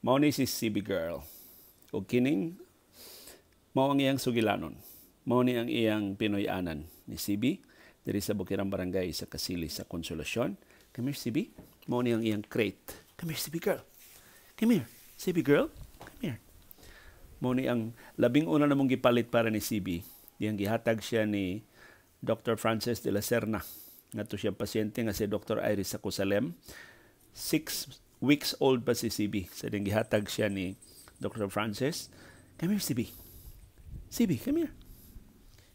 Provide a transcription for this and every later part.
Mao ni si CB Girl. O kining mao ang iyang sugilanon. Mao ni ang iyang Pinoy-anan ni CB diri sa Bukirang Barangay sa Kasili sa Konsolasyon. Come here, CB. Mao ni ang iyang crate. Come here, CB Girl. Come here, CB Girl. Come here. Mao ni ang labing una namong gipalit para ni CB. Diyang gihatag siya ni Dr. Francis de la Serna. Ngadto siya pasyente nga si Dr. Iris Sacosalem. 6 weeks old pa si CB. Sa diyang gihatag siya ni Dr. Francis. Come here, CB. CB, come here.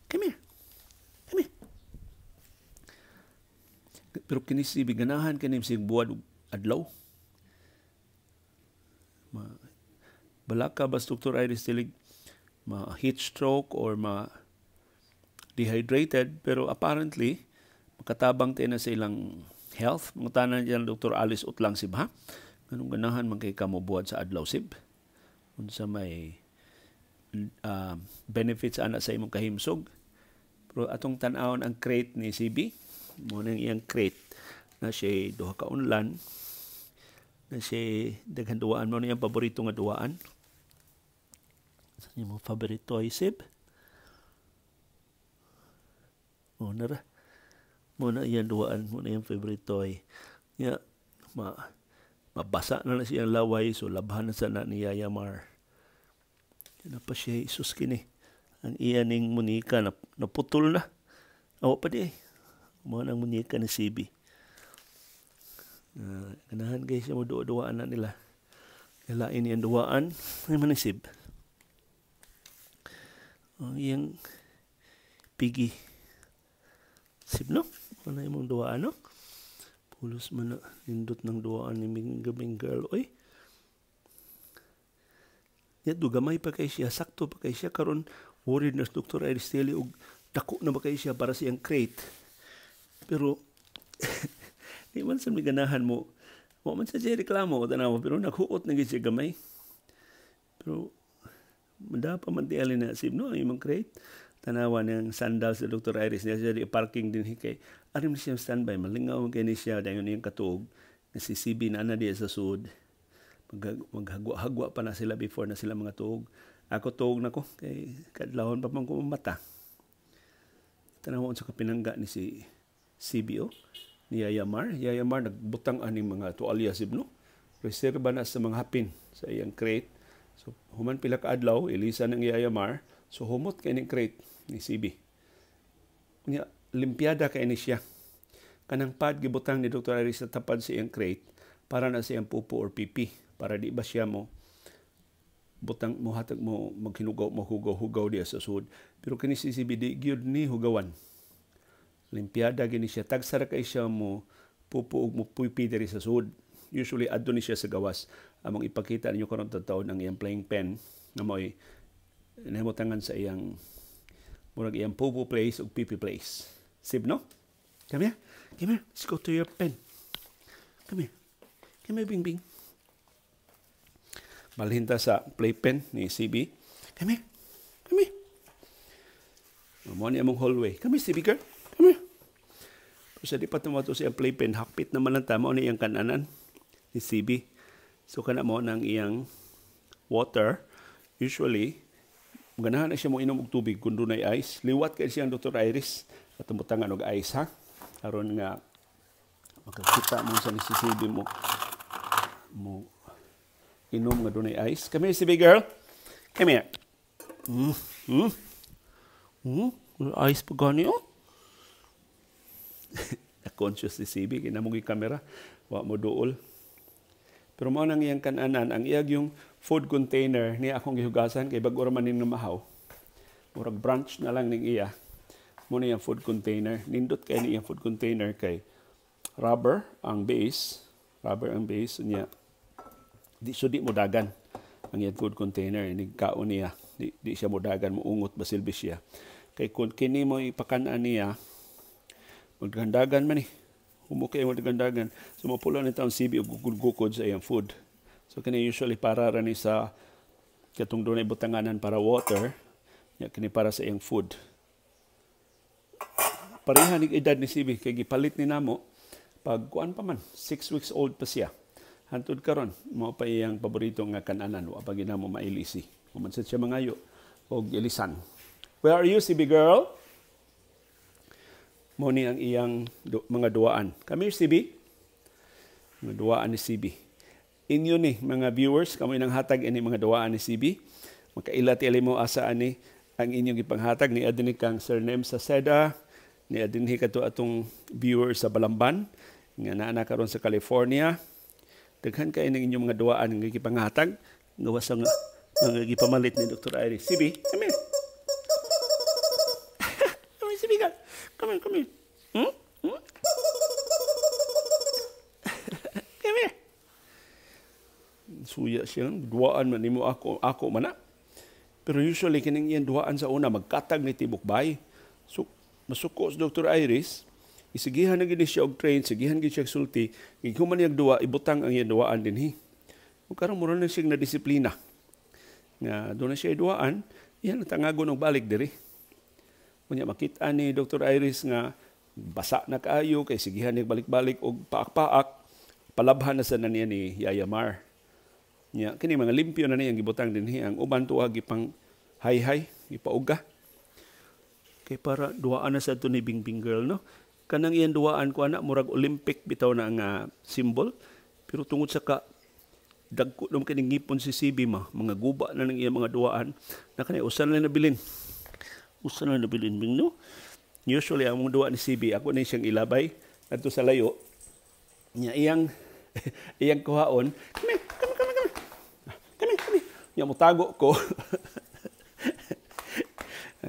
Come here. Come here. Pero kini CB, ganahan kini sig buwad og adlaw. Ma balaka ba Dr. Iris Tilig ma heat stroke or ma dehydrated, pero apparently makatabang tayo na sa ilang health. Mga tanan diyan, Dr. Alice Utlang Sib, ha? Nganong ganahan man kay kamo buwad sa adlaw, Sib? Unsa may benefits ana sa imong kahimsog? Pero atong tan-awon ang crate ni CB. Mo nang iyang crate na siya duha ka unlan na siya daghan duwaan. Mo na iyang paborito nga duwaan. Sa imong favorite toy, Sib? Mo na ra. Mo na iyang duwaan, mo na iyang favorite toy. Ya, ma mabasa na na siyang laway, so labhan na sa na ni Yaya Mar. Na pa siya isus kini. Ang iya ning munika na naputol na. Awa pa di eh. Mo nang munika ni CB. Ganahan kay siya mo duwa-duwaan na nila. Kailain iyang duwaan. Ay manisib. Ang iyang pigi. Sib, no? Ano imong duwaan, no? Pulos man na nindot ng duwaan ni Ming Gabing Girl. Oy. Ya, gamay pa kay siya, sakto pa kay siya karon. Worried na si Dr. Iris Telly og dako na ba kay siya para sa iyang crate. Pero di man sa ganahan mo. Wa man sa siya reklamo tanawa, pero naghuot na gid siya gamay. Pero manda pa man ti na sib, no, ang imong crate. Tanawa niyang sandal sa Dr. Iris niya siya di parking din kay arim siya standby, malingaw kay ni siya dayon iyang katuog nga si CB na ana diya sa sud. Maghagwa-hagwa pa na sila before na sila mga tuog. Ako tuog na ko kay kadlawon pa man ko mata. Tanawa sa kapinangga ni si CBO ni Yaya Mar. Yaya Mar nagbutang aning mga tuwalya, sib, no. Reserba na sa mga hapin sa iyang crate. So human pila ka adlaw ilisa ng Yaya Mar. So humot kay ning crate ni CB. Unya limpiada kay ni siya. Kanang pad gibutang ni Dr. Iris sa tapad sa iyang crate para na sa iyang pupo or pipi, para di ba siya mo butang mo hatag mo maghinugaw, mo hugaw-hugaw diya sa sud. Pero kini si CB di gyud ni hugawan. Limpiada gini siya. Tagsa ra kay siya mo pupo ug mo pipi diri sa sud. Usually adto ni siya sa gawas. Among ipakita ninyo karon taon ang iyang playing pen nga mo'y nahimutangan sa iyang murag iyang popo place ug pipi place. Sib, no? Come here. Come here. Let's go to your pen. Come here. Come here, Bing Bing. Balhin ta sa playpen ni CB. Come here. Come here. Mo ni among hallway. Come here, CB girl. Come here. Pero sa di pa tumato sa iyang playpen, hakpit naman lang tama ni iyang kananan ni CB. So kana mo nang iyang water. Usually, ganahan na siya mo inom og tubig kung dunay ice. Liwat kay siya ang Dr. Iris at mutangan og ice, ha. Aron nga makakita mo sa ni si CB mo mo inom nga dunay ice. Come here, CB girl. Come here. Ice pa gani, oh. Na-conscious si CB kay namo kamera, wa mo duol. Pero mao nang iyang kananan, ang iyag yung food container niya akong gihugasan kay bag-o ra man ning namahaw. Murag brunch na lang ning iya. Mo na iyang food container. Nindot kay ni iyang food container kay rubber ang base, rubber ang base niya. Di so di mo dagan ang iyang food container ni kaon niya. Di siya mo dagan, mo ungot ba silbi siya. Kay kung kini mo ipakan-an niya, maggandagan man ni. Humo kay mo dagan. So mapula ni taong CB og gukod-gukod sa iyang food. So kini usually para ra ni sa katong dunay butanganan para water, nya kini para sa iyang food. Pareha ni edad ni CB kay gipalit ni namo pag kuan pa man, 6 weeks old pa siya. Hantod karon mao pa iyang paborito nga kananan, wa pa ginamo mailisi. Human sad siya mangayo og ilisan. Where are you, CB girl? Mo ni ang iyang mga duwaan. Come here, CB. Mga duwaan ni CB. Inyo ni mga viewers, kamo nang hatag ini mga duwaan ni CB. Makaila ti mo asa ani ang inyong ipanghatag ni adini kang surname sa Seda, ni adinhi kadto atong viewer sa Balamban nga naa na karon sa California. Daghan kay ning inyong mga duwaan nga gipanghatag gawas sa mga gipamalit ni Dr. Iris. CB, come here. Come here, CB girl. Come here, come here. Hmm? Hmm? Come here. Suya siya, duwaan man nimo ako, ako man na. Pero usually kining iyang duwaan sa una magkatag ni tibok bay. So masuko si Dr. Iris, isigihan na gid siya og train, sigihan gid siya og sulti, gighuman niyang duwa, ibutang ang iyang duwaan dinhi. Ug karon mura na siyang na disiplina. Nga doon na siya duwaan, iyan ang tangagon og balik diri. Unya makita ni Dr. Iris nga basa na kaayo kay sigihan niya balik-balik og paak-paak, palabhan na sa na niya ni Yaya Mar. Nya kini mga limpyo na niya ang gibutang dinhi, ang uban tuwa gipang hay-hay, gipauga. Kay para duwaan na sa to ni Bingbing girl, no? Kanang iyang duwaan ko ana murag Olympic bitaw na ang symbol, pero tungod sa ka dagko naman kining ngipon si CB ma, mga guba na nang iyang mga duwaan na kani usan na nabilin. Usan na nabilin Bing, no? Usually ang mga duwa ni CB ako na siyang ilabay adto sa layo. Nya iyang iyang kuhaon, kami kami kami kami. Kami kami. Nya motago ko.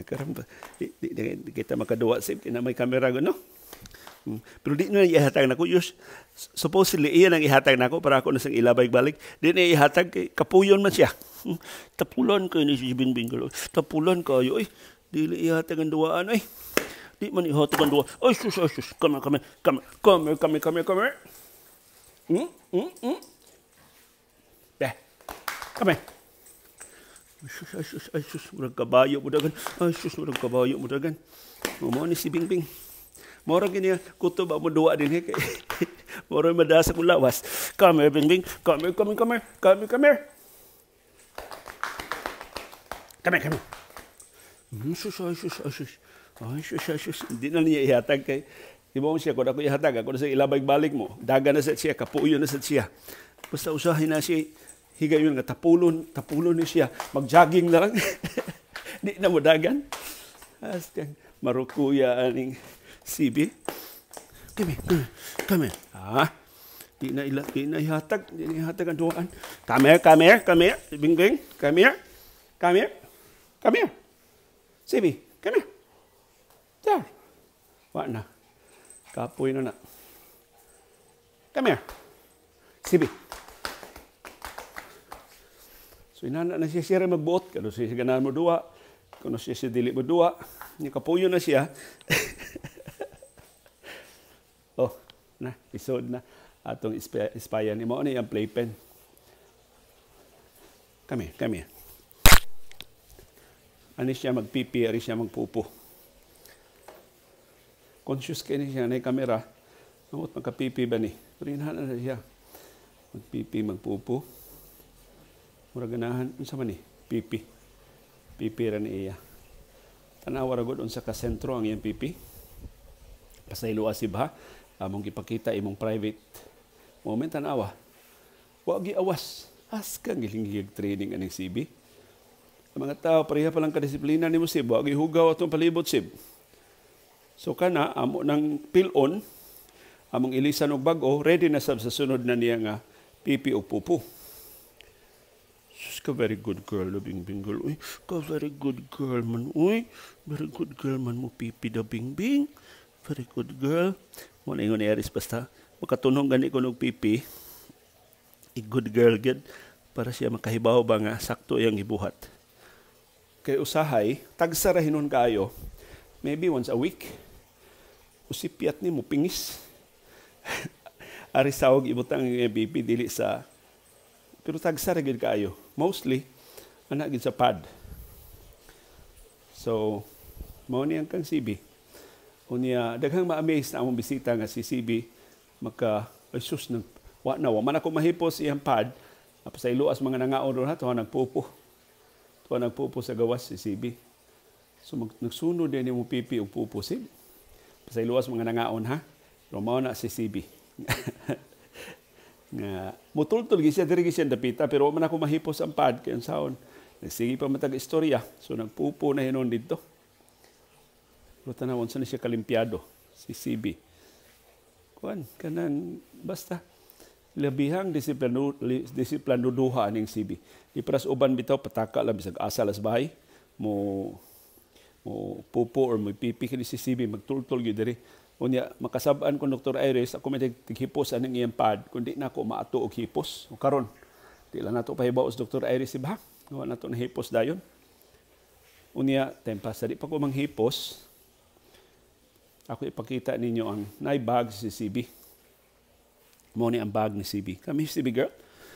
Karon di kita makaduwa sib kina may kamera no. Pero di na ihatag nako. Supposedly iya nang ihatag nako para ako na siyang ilabay balik. Di na ihatag kay kapuyon man siya. Tapulan kayo ni si Bingbing girl. Tapulan kayo oy. Dili ihatag ang duwaan oy. Di man ihatag ang duwa. Ay sus, ay sus. Come here, come here, come here, come here, come here, come here, come here. Be. Come here. Ay sus, ay sus, ay sus, murag kabayo mo dagan. Ay sus, murag kabayo mo dagan. Mao ni si Bingbing. Mora gini kutob mo duwa din kay mora madasa kong lawas. Come here, Bingbing. Come here, come here, come here. Come here, come here. Come here, come here. Sus, ay sus, ay sus. Ay sus, ay sus. Hindi na niya ihatag kay di mo siya kung ako ihatag ako na sa ilabay balik mo. Daga na sa siya, kapuyo na sa siya. Basta usahin na siya higayon nga tapulon, tapulon ni siya. Mag-jogging na lang. Di na mo dagan. Askang marukuya aning CB. Come here, come here, come here. Ah, di na ila, di na ihatag, di na ihatag ang duwaan. Come here, come here, come here. Bingbing, come here. Come here. Come here. CB, come here. There. Wa na. Kapoy na na. Come here. CB. So inana na siya siya magbuot. Kano siya ganahan mo duwa. Kano siya siya dili mo duwa. Nya kapuyo na siya. Oh, na, isod na. Atong ispayan. Imo ni ang playpen. Come here, come here. Ani siya magpipi, ani siya magpupo. Conscious kay ni siya na kamera. Amot magkapipi ba ni? Pero inana na siya. Magpipi, magpupo. Mura ganahan, unsa man ni? Pipi. Pipi ra ni iya. Tanawa ra gud unsa ka sentro ang iyang pipi. Pasayloa si ba? Among gipakita imong private moment, tanawa. Wa giawas. Aska gilinghig training aning CB. Ang mga tao pareha pa lang kadisiplina nimo sib, wa gihugaw atong palibot sib. So kana amo nang pil-on, among ilisan og bag-o, ready na sab sa sunod na niya nga pipi o pupo. Sus ka, very good girl, Bingbing girl. Uy, ka very good girl man. Uy, very good girl man mo pipi da Bingbing. Very good girl. Mo na ingon ni Aris basta makatunong gani ko og pipi. I good girl gid para siya makahibaw ba nga sakto iyang gibuhat. Kay usahay tagsa ra hinon kaayo. Maybe once a week. Usipyat ni mo pingis. Ari sawag ibutang ang pipi dili sa, pero tagsa ra gyud kaayo. Mostly ana gyud sa pad. So mao ni ang kang CB. Unya daghang ma-amaze na among bisita nga si CB maka ay sus nang Wa na, wa man ako mahipos iyang pad. Pasayloa sa mga nangaon ron ha, tuwa nagpupo. Tuwa nagpupo sa gawas si CB. So nagsunod din mo pipi og pupo si. Pasayloa sa mga nangaon ha. Pero mao na si CB. Nga mutultol gyud siya diri gyud siya dapita, pero wa man ako mahipos ang pad kay unsaon. Nagsige pa matag istorya. So nagpupo na hinon didto. Pero tanawon sa ni siya kalimpiado si CB. Kuan kanang basta labihang disiplano duha aning CB. Di paras uban bitaw, pataka lang bisag asa las bahay mo mo pupo or mo pipi, kini si CB magtultol gyud diri. Unya makasab-an ko, Dr. Iris, ako may tighipos aning iyang pad kundi na ako maato og hipos. O karon di lang nato pahibaw sa Dr. Iris ba? Wa nato nahipos dayon. Unya time pa sa di pa ko manghipos, ako ipakita ninyo ang nay bag si CB. Mo ni ang bag ni CB. Come here, CB girl.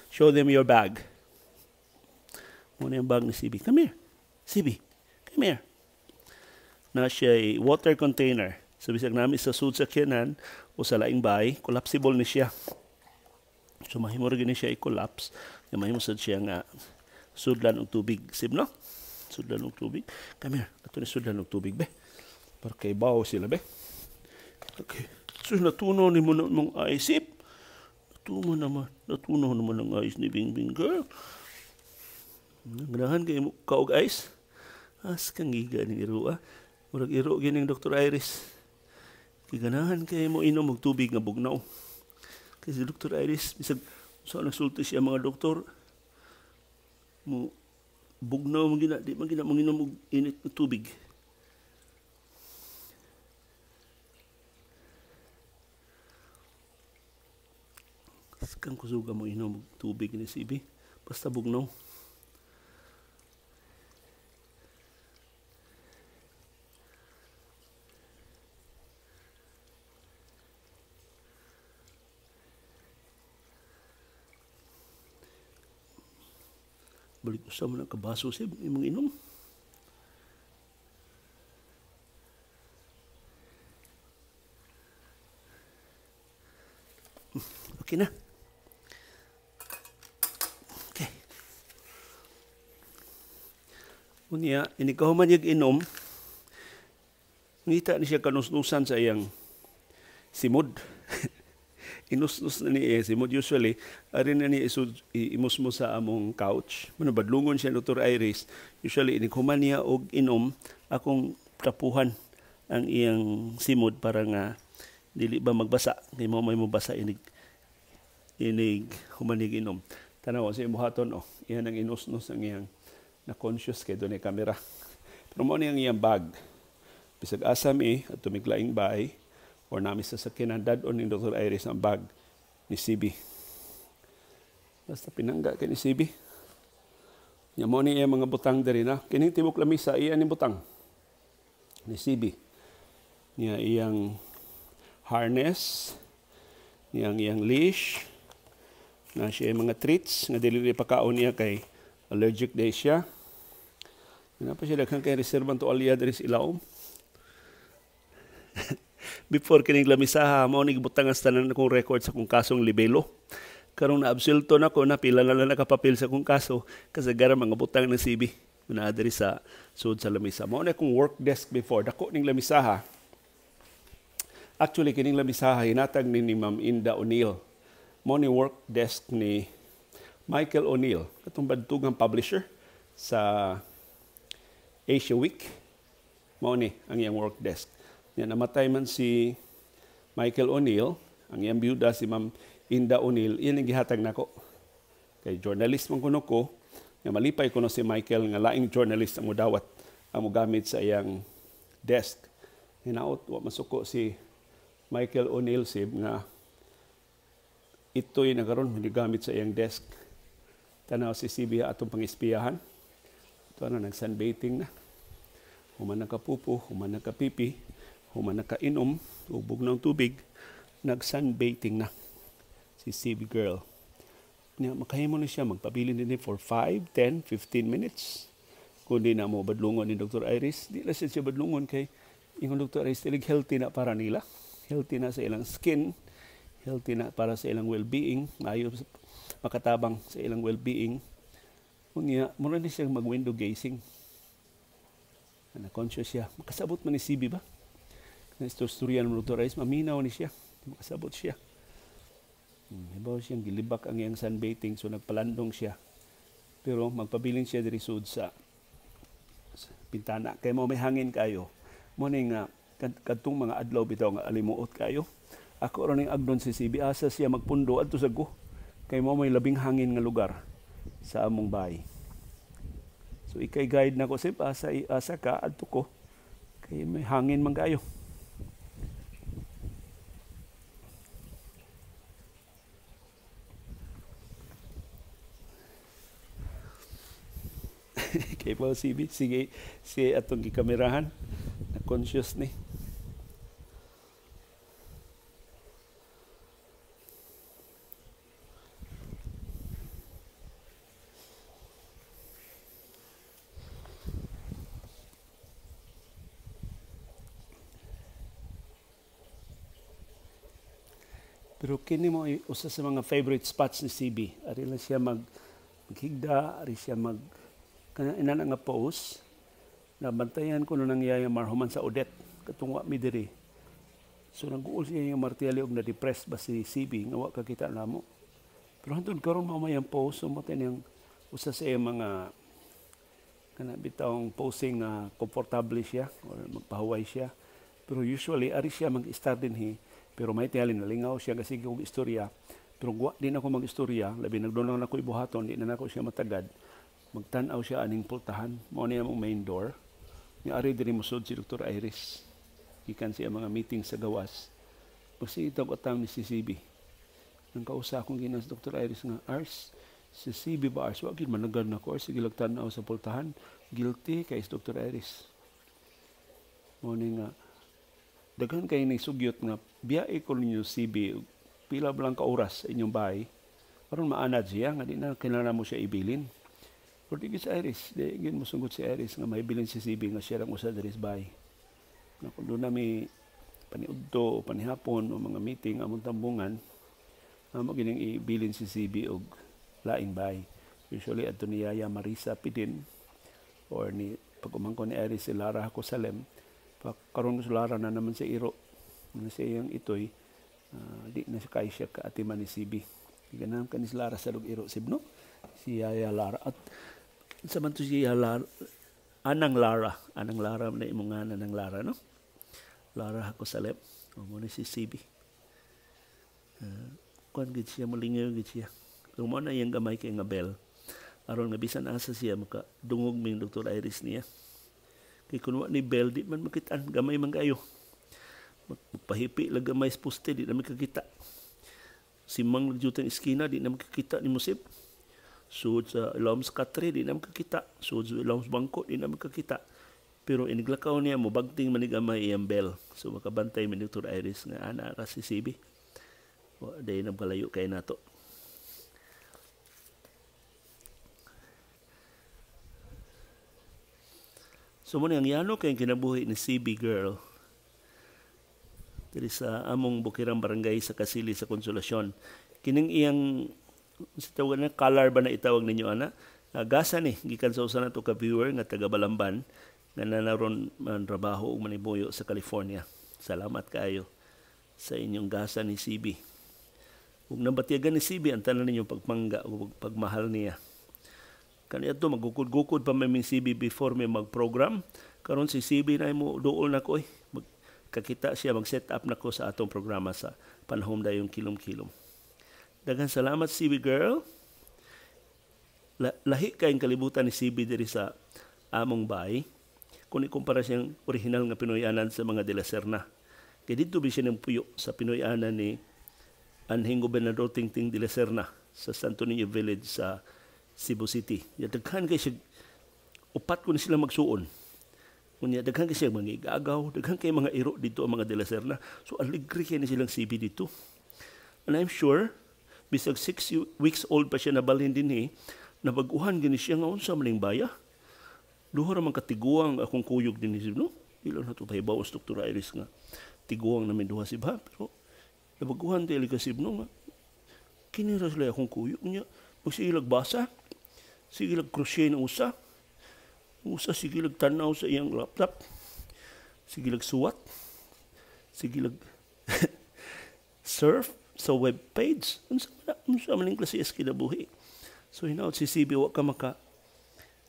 Show them your bag. Mo ni ang bag ni CB. Come here. CB. Come here. Na siya water container. So bisag nami sa sud sa kinan o sa laing bay, collapsible ni siya. So mahimo ra ni siya i-collapse. Ya mahimo sad siya nga sudlan og tubig. Sib no? Sudlan og tubig. Come here. Ato ni sudlan og tubig be. Para kay bawo sila be. Okay. So natunaw ni mo na mong ice. Natunaw naman. Natunaw naman ang ice ni Bing Bing girl. Ganahan kay mo kaog ice. As kang giga ning iro ah. Murag iro gining Dr. Iris. Kay ganahan kay mo inom og tubig nga bugnaw. Kay si Dr. Iris bisag sa nagsulti siya mga doktor mo bugnaw man gina, di man gina manginom og init nga tubig. Kang kusuga mo inom og tubig ni CB. Basta bugnaw. Balik usa mo na kabaso sib imong inom. Okay na. Okay. Unya, ini kahuman niyag inom, ngita ni siya kanusnusan sa iyang simod. Inusnus na ni simod. Usually, ari na ni imusmo sa among couch. Mano, badlungon siya, Dr. Iris. Usually, inighuman niya og inom, akong tapuhan ang iyang simod para nga dili ba magbasa. Kay mo may mabasa inig humanig inom. Tanaw sa imuhaton, oh, iyan ang inusnos ang iyang na-conscious kay doon kamera. Pero mo ni ang iyang bag. Bisag asa mi at tumiglaing bay or nami sa sakyanan, dad-on ni Dr. Iris ang bag ni CB. Basta pinangga kay ni CB. Nya mo ni iyang mga butang diri na. Kining tibok lamisa iya ni butang ni CB. Niya iyang harness, niyang iyang leash, na siya mga treats nga dili pakaon niya kay allergic day siya. Nga pa siya daghan kay reservan tuwalya diri sa ilawom. Before kining lamisaha, mao ni gibutang ang tanan akong record sa akong kasong libelo. Karong naabsulto na ko, na pila na lang nakapapil sa akong kaso, kasagara mga butang ng CB na diri sa sud sa lamisa. Mao na akong work desk before. Dako ning lamisaha. Actually, kining lamisaha hinatag ni Ma'am Inda O'Neill. Mao ni work desk ni Michael O'Neill, katong badtugang publisher sa Asia Week. Mao ni ang iyang work desk. Nya namatay man si Michael O'Neill, ang iyang biyuda si Ma'am Inda O'Neill, iyan ang gihatag nako. Kay journalist man kuno ko, nga malipay kuno si Michael nga laing journalist ang mudawat ang mogamit sa iyang desk. Hinaot wa masuko si Michael O'Neill sib nga ito'y nagaron gigamit sa iyang desk. Tanaw si CB atong pangispiyahan. Ito ano, nag-sunbathing na. Human nakapupo, human nakapipi, human nakainom, ubog ng tubig, nag-sunbathing na si CB girl. Nya, makahimo na siya, magpabilin din for 5, 10, 15 minutes. Kung di na mo badlungon ni Dr. Iris, di na siya badlungon kay ingon Dr. Iris, tilig healthy na para nila. Healthy na sa ilang skin, Healthy na para sa ilang well-being, maayo makatabang sa ilang well-being. Unya, mura ni siyang mag-window gazing. Na conscious siya. Makasabot man ni CB ba? Na istorya ng Dr. Iris, maminaw ni siya. Makasabot siya. Hibaw siyang gilibak ang iyang sunbathing, so nagpalandong siya. Pero magpabilin siya diri sud sa pintana. Kay mo may hangin kayo. Mo ni nga kadtong mga adlaw bitaw nga alimuot kayo. Ako ra ning agdon si CB, asa siya magpundo adto sa go. Kay mo may labing hangin nga lugar sa among bahay. So ikay guide nako sip, asa asa ka adto ko. Kay may hangin man kayo. Kay pa CB, sige si atong gikamerahan na conscious ni. Pero kini mo usa sa mga favorite spots ni CB. Ari lang siya maghigda, ari siya mag kana inana nga pose. Nabantayan ko nang Yaya Mar human sa Odette katong wa mi diri. So nag-uol siya yung martiyali og na-depress ba si CB nga wa kakita namo. Pero hantod karon mao may ang pose, so mo niyang usa sa iyang mga kana bitawng posing nga komportable siya or magpahuway siya. Pero usually ari siya mag-start dinhi. Pero may tiyali nalingaw siya kasi og istorya. Pero wa din ako mag-istorya, labi nagdunang nako ibuhaton, di na nako siya matagad. Magtan-aw siya aning pultahan. Mao niya among main door. Ni ari diri mosud si Dr. Iris. Gikan siya mga meeting sa gawas. Pasita ko atang ni si CB. Nang kausa akong ginan si Dr. Iris nga, Ars, si CB ba Ars? Wa gid managad nako Ars, sige lang tan-aw sa pultahan. Guilty kay si Dr. Iris. Mao ni nga daghan kay ni sugyot nga biyae ko ninyo CB pila ba lang ka oras sa inyong bahay aron maanad siya nga di na kailangan mo siya ibilin. Pero di si Iris, di gid mo sunggot si Iris nga maibilin si CB nga siya lang usa diri sa bahay. Na kung doon nami paniudto o panihapon o mga meeting among tambungan, amo gining ibilin si CB og laing bahay. Usually adto ni Yaya Marisa Pidin or ni pag-umangko ni Iris si Lara Hakosalem. Karon si Lara na naman sa iro na siya iyang itoy, di na siya kay siya kaatiman ni CB. Ganahan ka ni si Lara sa iro sib, no? Si Yaya Lara at sa man to si Yaya Lara, Anang Lara, Anang Lara na imong nga Anang Lara, no? Lara Hakosalem. O mo ni si CB. Kuan gid siya, malingaw gid siya. Pero mo na iyang gamay kay nga bell. Aron nga bisan asa siya maka dungog ming Dr. Iris niya. Kay kun wa ni bell di man makitaan, gamay man kayo. Magpahipi lang gamay sa poste di na makakita. Simang lang jutang iskina di na makakita ni Musib. Sud sa ilawom sa katre di na makakita. Sud sa ilawom sa bangko di na makakita. Pero iniglakaw niya mo bagting manigamay iyang bell. So makabantay man Dr. Iris nga ana ra si CB. Wa day na kalayo kay nato. So mo ang yano kay kinabuhi ni CB girl diri sa among Bukirang Barangay sa Kasili sa Konsolasyon. Kining iyang sa tawag na color ba na itawag ninyo ana? Gasa ni gikan sa usa nato ka viewer nga taga Balamban nga nanaron man trabaho ug manibuyo sa California. Salamat kaayo sa inyong gasa ni CB. Ug nabatiagan ni CB ang tanan ninyong pagpangga ug pagmahal niya. Kaniadto magukod-gukod pa may CB before may mag-program. Karon si CB na mo duol na ko eh. Magkakita siya, mag-set up na ko sa atong programa sa panahom dayong kilom-kilom. Daghang salamat CB girl. Lahi kayong kalibutan ni CB diri sa among bahay. Kung ikumpara siyang original nga Pinoyanan sa mga de la Serna. Kaya dito ba siya ng puyo sa Pinoyanan ni anhing Gobernador Tingting de la Serna sa Santo Niño Village sa Cebu City. Ya daghan kay siya, upat ko na sila magsuon. Unya daghan kay siya mga igagaw, daghan kay mga iro dito ang mga de la Serna. So aligre kay ni silang CB dito. And I'm sure bisag 6 weeks old pa siya nabalhin dinhi, nabaguhan gini siya nga unsa maning baya. Duha ra man katiguang akong kuyog dinhi, no? Ilo na to pahibaw ang Dr. Iris nga tiguang namin duha si ba, pero Nabaguhan tayo kasib no nga. Kini ra sila akong kuyog niya. Magsigilag basa. Sige lag crochet ng usa. Usa sige lag tanaw sa iyang laptop. Sige lag suwat. Sige lag surf sa web page. Unsa man ning klase kinabuhi. So hinaot si CB wa ka maka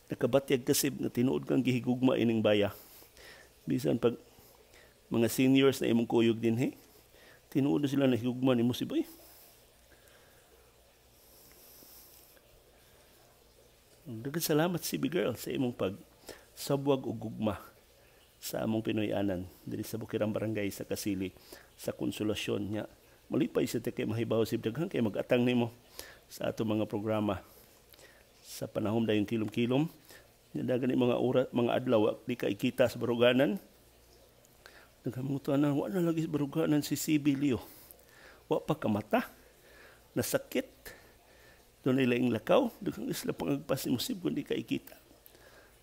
nakabatyag kasib nga tinuod kang gihigugma ining baya. Bisan pag mga seniors na imong kuyog dinhi, tinuod na sila nahigugma nimo si bay. Daghang salamat CB girl sa imong pag sabwag og gugma sa among Pinoy-anan diri sa Bukirang Barangay sa Kasili sa Konsolasyon nya. Malipay sa kay mahibaw sib daghan kay mag-atang nimo sa ato mga programa sa panahon dayon kilom-kilom. Dagan ni mga ora, mga adlaw di ka ikita sa baruganan. Daghang mga tanan wa na lagi sa baruganan si CB Leo. Wa pa kamata, nasakit. Doon nila ing lakaw, daghang isla pangagpas ni Musib kun di ka ikita.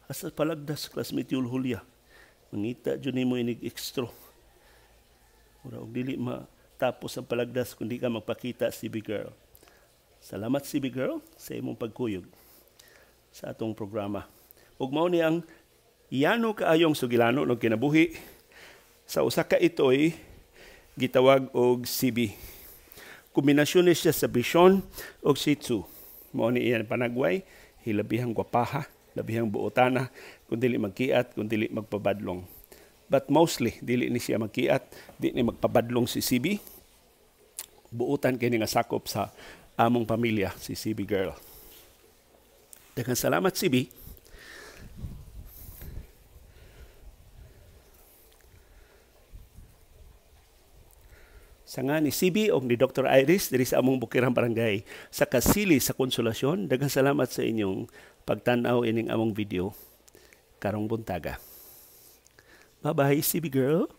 Asa palagdas classmate Yul Julia. Mangita jud nimo inig extra. Mura og dili matapos ang palagdas kun di ka magpakita CB girl. Salamat CB girl sa imong pagkuyog sa atong programa. Ug mao ni ang yano kaayong sugilano og kinabuhi sa usa ka itoy gitawag og CB. Kombinasyon ni siya sa Bichon og Shih Tzu. Mao ni iyang panagway, hilabihang gwapaha, labihang buotana, kun dili magkiat, kun dili magpabadlong. But mostly dili ni siya magkiat, di ni magpabadlong si CB. Buotan kini nga sakop sa among pamilya si CB girl. Daghang salamat CB. Sa nga ni CB o ni Dr. Iris diri sa among Bukirang Barangay sa Kasili sa Konsolasyon, daghang salamat sa inyong pagtan-aw ining among video karong buntaga. Bye-bye CB girl.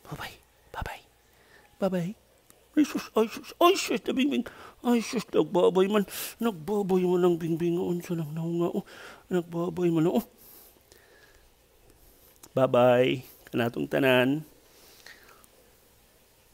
Bye-bye. Bye-bye. Bye-bye. Ay sus, ay sus, ay sus, na bingbing. Ay sus, nagbabay man. Nagbabay man ang bingbing. Unsa nang naunga, oh. Nagbabay man, oh. Bye-bye. Kanatong tanan.